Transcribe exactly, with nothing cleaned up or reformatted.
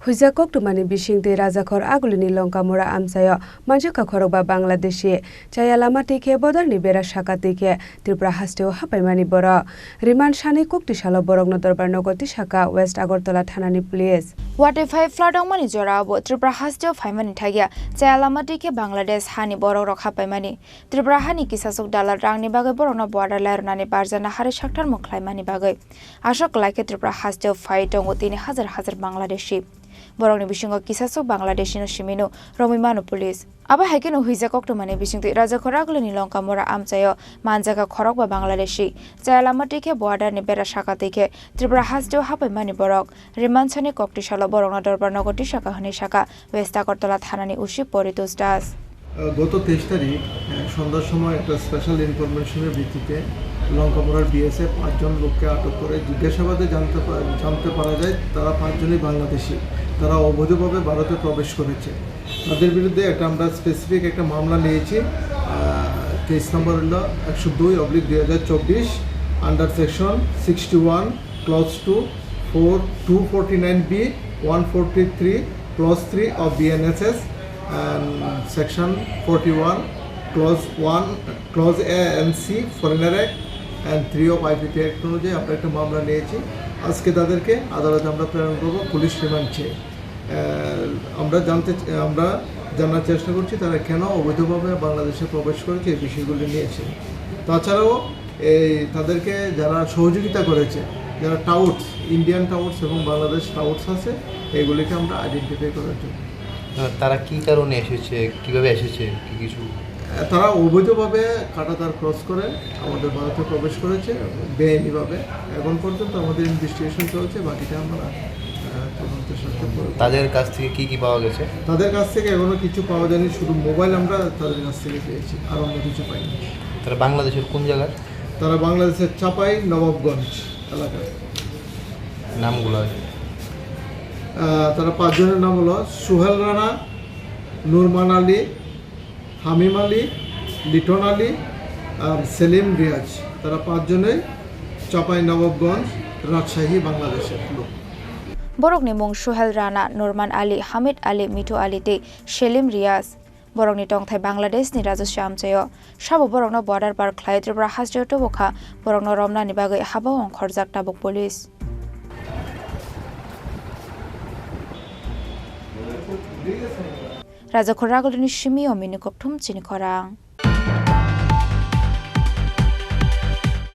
Huijak koktwmani bisingtwi Rajakhor Agulini Longkamura amchaio manjakha khorokba Bangladeshi. Chaya lama twi khe border ni bera saka twi khe Tripura hasteo hapaimani borok. Remand sani koktwi salo borokno dorbar nogo tisaka West Agartala thanani police. Watwi phai flood wngmani jorao bo Tripura hasteo phaimani thagya chaya lama twi khe Bangladesh hani borok rok hapaimani. Tripura hani kisasuk dalal rangni bagwi borokno border lairwnani barjana hari saktharmung khlaimani bagwi. Aswk kwlai khe Tripura hasteo phai tongo tini hazar hazar Bangladeshi. Borokni bisingo kisasuk Bangladeshino simino romwi mano police. Abo hai kheno huijak koktwmani bisingtwi Rajakhor Agulini Longkamura amchaio manjakha khorokba Bangladeshi. Chaya lama twi khe border ni bera saka twi khe Tripura hasteo hapaimani borok. Remand sani koktwi salo borokno dorbar nogo tisaka hwnwi saka West Agartala thanani O C Poritos Das. আহ, গত তেইশ তারিখ, আহ, সন্ধ্যার সময় একটা স্পেশাল ইনফরমেশনের ভিত্তিতে লঙ্কামুড়ার বিএসএফ পাঁচজন লোককে আটক করে জিজ্ঞাসাবাদে জানতে পা-, জানতে পারা যায় তারা পাঁচজনই বাংলাদেশি। তারা অবৈধভাবে ভারতে প্রবেশ করেছে। তাদের বিরুদ্ধে একটা, আমরা স্পেসিফিক একটা মামলা নিয়েছি। আহ, কেস নাম্বার হলো একশো দুই অবলিক দুই হাজার চব্বিশ, under section sixty one, clause two, four, two forty nine B, one forty three, clause three of BNSS, and section forty one, clause one, clause A and C, Foreigner Act and three of IPP act অনুযায়ী আমরা একটা মামলা নিয়েছি। আজকে তাদেরকে আদালতে আমরা প্রেরণ করব পুলিশ রিমান্ড চেয়ে। আহ, আমরা জানতে, আমরা জানার চেষ্টা করছি তারা কেন অবৈধভাবে বাংলাদেশে প্রবেশ করেছে, এই বিষয়গুলি নিয়েছে। তাছাড়াও এই তাদেরকে যারা সহযোগিতা করেছে, যারা টাউটস, ইন্ডিয়ান টাউটস এবং বাংলাদেশ টাউটস আছে, এগুলিকে আমরা আইডেন্টিফাই করার জন্য। আহ, তারা কি কারণে এসেছে, কিভাবে এসেছে, কি কিছু? আহ, তারা অবৈধভাবে কাঁটাতার ক্রস করে আমাদের ভারতে প্রবেশ করেছে বেআইনিভাবে। এখন পর্যন্ত আমাদের ইনভেস্টিগেশন চলছে, বাকিটা আমরা, আহ, তদন্তের সাথে পরে। তাদের কাছ থেকে কি কি পাওয়া গেছে? তাদের কাছ থেকে এখনো কিছু পাওয়া যায়নি, শুধু মোবাইল আমরা তাদের কাছ থেকে পেয়েছি, আর অন্য কিছু পাইনি। তারা বাংলাদেশের কোন জায়গার? তারা বাংলাদেশের চাপাই নবাবগঞ্জ এলাকার। নামগুলো? আহ, তারা পাঁচজনের নাম হলো সুহেল রানা, নুরমান আলী, হামিম আলী, লিটন আলী আর সেলিম রিয়াজ। তারা পাঁচজনই চাপাই নবাবগঞ্জ, রাজশাহী, বাংলাদেশের লোক। Borokni mung Suhel Rana, Norman Ali, Hamid Ali, Mithu Ali tei Selim Riaz. Borokni tongthai Bangladeshni Rajaswi amchaio. Sabo borokno border par khlai Tripura hasteo tubukha, borokno romnani bagwi habao ongkhorjak tabuk police. Rajakhor Ragulini simi o mini kokthum chini khorang.